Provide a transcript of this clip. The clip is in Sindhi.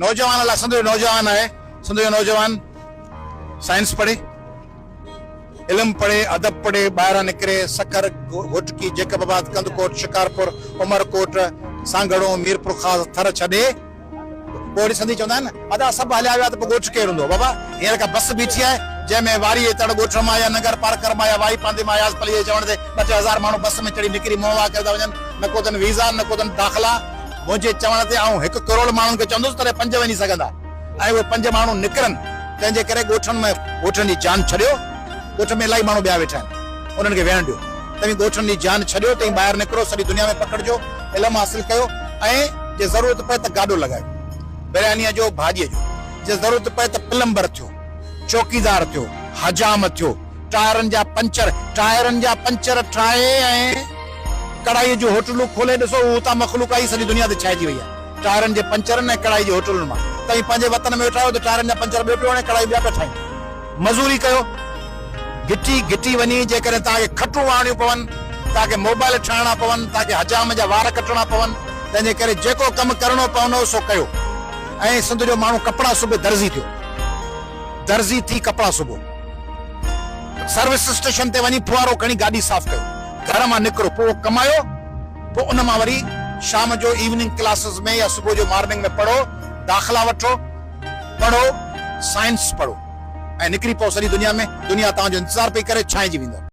نوجوان لاء سنڌ جو نوجوان آهي، سنڌ جو نوجوان سائنس پڙهي، علم پڙهي، ادب پڙهي، ٻاهران نڪري، سکر، گهوٽڪي، جيڪب آباد، ڪنڌڪوٽ، شڪارپور، عمرڪوٽ، سانگهڙو، ميرپورخاص، ٿر ڇڏي پوء وري سنڌي چوندا آهن نه ادا سڀ هليا ويا ته پوء ڳوٺ ڪير هوندو؟ بابا هينئر ڪا بس بيٺي آهي جنهن ۾ واري جي تڙ ڳوٺ مان يا ننگر پارڪر مان يا وائي پانڌي مان اياز پليجي جي چوڻ تي 2-3 هزار ماڻهو بس ۾ چڙهي نڪري منهن واهه ڪري ٿا وڃن نه ڪو اٿن ويزا نه ڪو اٿن داخلا منهنجي چوڻ تي آئون هڪ ڪروڙ ماڻهن کي چوندس تڏهن پنج وڃي سگهندا ۽ اهي پنج ماڻهو نڪرن تنهن جي ڪري ڳوٺن ۾ ڳوٺن جي جان ڇڏيو ڳوٺ ۾ الاهي ماڻهو ٻيا ويٺا آهن انهن کي ويهڻ ڏيو توهين ڳوٺن جي جان ڇڏيو توهين ٻاهر نڪرو سڄي دنيا ۾ پکڙجو علم حاصل ڪيو ۽ جي ضرورت پئي ته گاڏو لڳايو بريانيء جو ڀاڄيء جو جي ضرورت پئي ته پلمبر ٿيو چوڪيدار ٿيو حجام ٿيو ٽائرن جا پنچر ٽائرن جا پنچر ٺاهي ۽ ڪڙهائيء جون هوٽلون کولي ڏسو هو اتان مخلوق آئي سڄي دنيا تي ڇائجي وئي آهي ٽائرن جي پنچرن ۽ ڪڙهائي جي هوٽلن مان توهين پنهنجي وطن ۾ ويٺا آهيو ته ٽائرن جا پنچر ٻيو پيو هڻي ڪڙهائي ٻيا پيا ٺاهين. مزوري ڪيو، گهٽي گهٽي وڃي جيڪڏهن توهان کي کٽون واهڻيون پون، توهان کي موبائل ٺاهڻا پون، توهان کي حجام جا وار ڪٽڻا پون، تنهن جي ڪري جيڪو ڪم ڪرڻو پوندو سو ڪيو ۽ سنڌ جو ماڻهو ڪپڙا سبي درزي ٿيو، درزي ٿي ڪپڙا سبو، سروس اسٽيشن تي وڃي ڦوهارو کڻي گاڏي صاف ڪيو، گهر مان نڪرو پوء اهو ڪمايو، پوء ان مان وري شام جو ايوننگ ڪلاسز ۾ يا صبح جو مارننگ ۾ پڙهو، داخلا وٺو. پڙهو، سائنس پڙهو ۽ نڪري پئو سڄي دنيا ۾، دنيا توهان جو انتظار پئي ڪري، ڇانئجي ويندؤ.